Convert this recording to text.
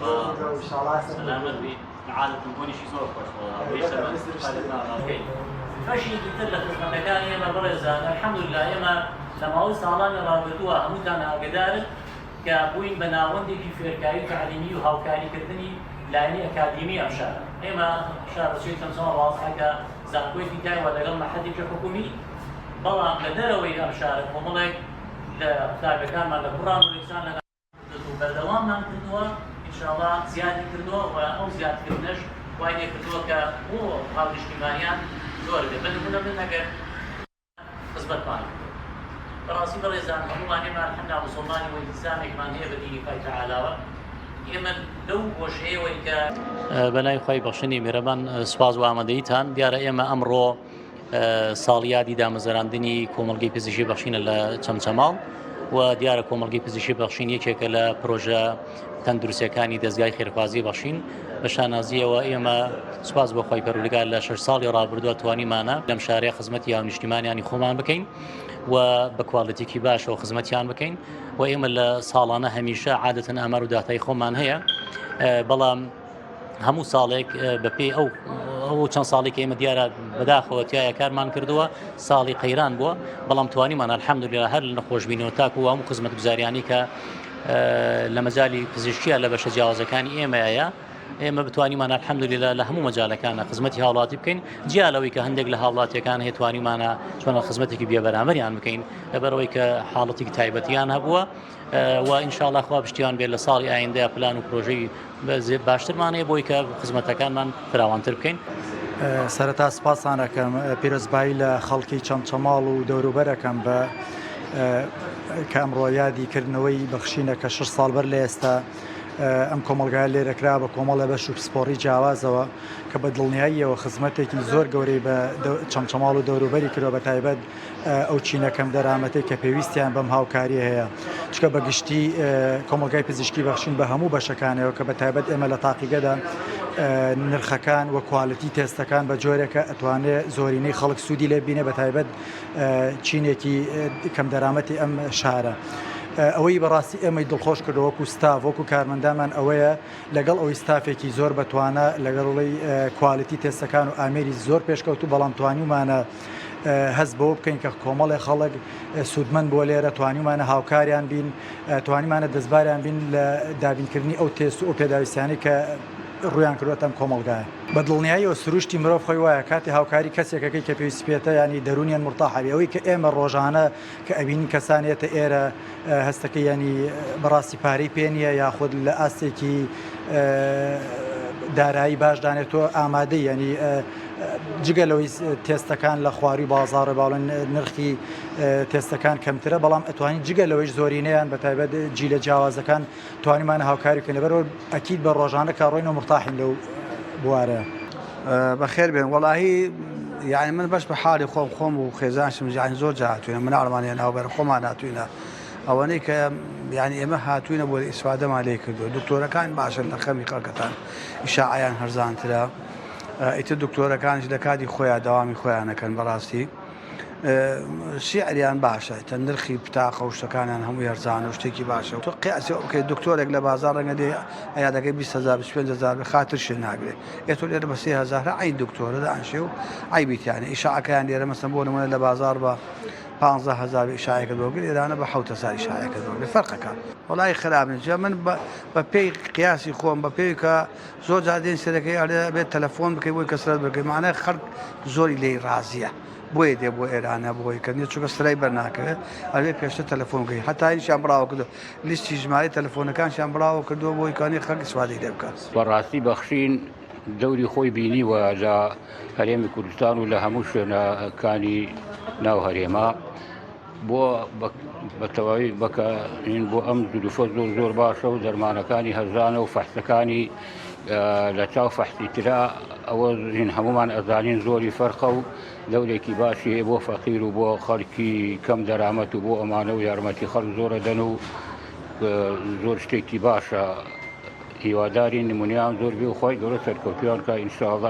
سەلامەت بی عادەتم بۆنیشی زۆر خۆش بەشێکی تر لە خزمەتەکانی ئێمە بەڕێزان الحمدلله ئێمە لە ماوەی ساڵانی ڕابردووە هەمووتان ئاگدارن کە بووین بە ناوەندێکی فێرکاری و تەعلیمی و هاوکاریکردنی لایەنی ئەکادیمی ئەم شارە. ئێمە شارۆچکەی چەمچەماڵ وازحە کە زانکۆیەکی تایوە لەگەڵ مەعهەدێکی حکوومی، بەڵام لە دەرەوەی ئەم شارە کۆمەڵێک لە قوتابیەکانمان لە کوڕان و لە کچان لە و بەردەواممان کردووە ئینشاڵا زیادی کردووە و ئەو زیادکردنەش وای لێکردووە کە بۆ هاونیشتیمانیان زۆر بێت بە نموونە من ئەگەر خزمەتمان کردووە. بەڕاستی بەڕێزان هەموومان ئێمە الحمدللە موسڵمانین و ئیلتیزامێکمان هەیە بە دینی خوای تەعالاوە ئێمە لەو گۆشەیەوەی کە بەناوی خوای بەخشندی میهرەبان سوپاس بۆ ئامادەییتان دیارە ئێمە ئەمڕۆ ساڵیادی دامەزراندنی کۆمەڵگەی پزیشکی بەخشینە لە چەمچەماڵ و دیارە کۆمەڵگەی پزیشکی بەخشین یەکێکە لە پرۆژە تەندروستیەکانی دەزگای خێرخوازی بەخشین بە شانازیەوە ئێمە سوپاس بۆ خوای پەروەردگار لە شەش ساڵی ڕابردووە توانیمانە لەم شارەیە خزمەتی هاونیشتیمانیانی خۆمان بکەین و بە quality ێکی باشەوە خزمەتیان بکەین و ئێمە لە ساڵانە هەمیشە عادەتەن ئامار و داتای خۆمان هەیە بەڵام هەموو ساڵێک بەپێی ئەو ئەو چەند ساڵی کە ئێمە دیارە بەداخەوە تایە کارمان کردووە ساڵی قەیران بووە بەڵام توانیمان الحمدلله هەر لە نەخۆشبینەوە تاکو هەموو خزمەتگوزاریانی کە لە مەجالی پزیشکیە لە بەشە جیاوازەکانی ئێمەیە ئێمە بتوانیمان الحمدلله لە هەموو مەجالەکانە خزمەتی هاوڵاتی بکەین جیا لەوەی کە هەندێک لە هاوڵاتیەکان هەیە توانیمانە چۆنە خزمەتێکی بێبەرامبەریان بکەین لەبەرەوەی کە حاڵەتێکی تایبەتیان هەبووە و ئینشاءاللە خوا پشتیوان بێت لە ساڵی ئایندە پلان و پرۆژەی باشترمان هەیە بۆی کە خزمەتەکانمان فراوانتر بکەین. سەرەتا سپاستان ئەکەم پیرۆزبایی لە خەڵکی چەمچەماڵ و دەوروبەر ئەکەم بە کە ئەمڕۆ یادی کردنەوەی بەخشینە کە شەش ساڵ بەر لە ئێستا ئەم کۆمەڵگایە لێرە کرا بە کۆمەڵە بەش و پسپۆڕی جیاوازەوە کە بە دڵنیاییەوە خزمەتێکی زۆر گەورەی بە چەمچەماڵ و دەوروبەری کردوە بە تایبەت ئەو چینە کەم دەرامەتەی کە پێویستیان بەم هاوکاریە هەیە چکە بە گشتی کۆمەڵگای پزیشکی بەخشین بە هەموو بەشەکانەوە کە بە تایبەت ئێمە لە تاقیگەدا نرخەکان و quality تێستەکان بە جۆرێکە ئەتوانێت زۆرینەی خەڵک سوودی لێ بینێ بە تایبەت چینێکی کەم دەرامەتی ئەم شارە. ئەوەی بەڕاستی ئێمەی دڵخۆش کردووە وەکو ستاف وەکو کارمەندانمان ئەوەیە لەگەڵ ئەوەی ستافێکی زۆر بەتوانە لەگەڵی quality تێستەکان و ئامێری زۆر پێشکەوتوو بەڵام توانیومانە هەست بەوە بکەین کە کۆمەڵێ خەڵک سوودمەند بووە لێرە توانیومانە هاوکاریان بین توانیمانە دەستباریان بین لە دابینکردنی ئەو تێست و ئەو پێداویستیانەی کە ڕویان کردوەتە ئەم کۆمەڵگایە. بە دڵنیاییەوە سروشتی مرۆڤ خۆی وایە کاتێ هاوکاری کەسێکەکەی کە پێویستی پێتە یانی دەروونیان مورتاحە بێ ئەوەی کە ئێمە ڕۆژانە کە ئەبینین کەسان یەتە ئێرە هەستەکەی یانی بەڕاستی پارەی پێ نییە یاخود لە ئاستێکی دارایی باش دانێت تۆ ئامادەی ینی جگە لەوەی تێستەکان لە خواروی بازاڕێ باڵێن نرخی تێستەکان کەمترە بەڵام ئەتوانین جگە لەوەیش زۆرینەیان بە تایبەت جیلە جیاوازەکان توانیمانە هاوکاری بکەین لەبەرەوە ئەکید بە ڕۆژانە کە ڕۆین و مرتاحین لەو بوارە. بەخێر بێن وەڵاهی یعنی من بەش بە حاڵی خۆم خۆم و خێزانشم یعنی زۆر جا هاتوینە مناڵمان هێناوە بەر خۆمان هاتوینە ئەوەنەی کە یعنی ئێمە هاتوینە بۆ ئیسفادەمان لێ کردو دکتۆرەکان باشن لە خەمی خەڵکەتان ئیشاعیان هەرزانترە ئیتر دکتۆرەکانیش لە کاتی خۆیان دەوامی خۆیانەکەن بەڕاستی سیعریان باشە تە نرخی پتاقە و شتەکانیان هەمووی هەرزانە و شتێکی باشە تۆ قیاسی ئەو بکەیت دکتۆرێک لە بازاڕ ڕەنگە دێ عیادەکەی 20 هەزار 25 هەزار بێ خاترشێ ناگرێ ئێ تۆ لێرە بە 3000 هەر عەین دکتۆرە دانشێ و عەیبی تیا نیە ئیشاعەکەیان لێرە مەسەن بۆ نمونە لە بازاڕ بە 15 هەزار ئیشاعەکە دۆگرێ ئێرانە بە 7 هەزار ئیشاعەکە دۆگرێ فەرقەکە وەڵای خراپ نیە جا من بە پێی قیاسی خۆم بە پێی کە زۆر جار دێن سەرەکەی ئەڵێ ئەبێت تەلەفۆن بکەی بۆی کەسرەت بکەی معنای خەڵک زۆری لێی ڕازیە بۆیە دێ بۆ ئێرانە بۆی کە نیە چونکە سرای بەر ناکەوێت ئەبێ پێشتر تەلەفۆن بکەی هەتا هینیشیان بڵاوە کردو لیستی ژمارەی تەلەفۆنەکانشیان بڵاوە کردووە بۆی کانی خەڵک ئیسفادەی لێ بکات. بەڕاستی بەخشین دەوری خۆی بینیوە لە هەرێمی کوردستان و لە هەموو شوێنەکانی ناو هەرێمە بۆ بە تەواوی بەکارین بۆ ئەم زروفە زۆر زۆر باشە و دەرمانەکانی هەرزانە و فەحسەکانی لە چاو فەحسی ترا ئەوە هین هەمومان ئەزانین زۆری فەرقە و دەورێکی باشی هەیە بۆ فەقیر و بۆ خەڵکی کەم دەرامەت و بۆ ئەمانە و یارمەتی خەڵک زۆرە دەن و زۆر شتێکی باشە هیواداری نمونیان زۆر بێ و خی گەورە سەرکەوتویان کە ئینشاءڵا.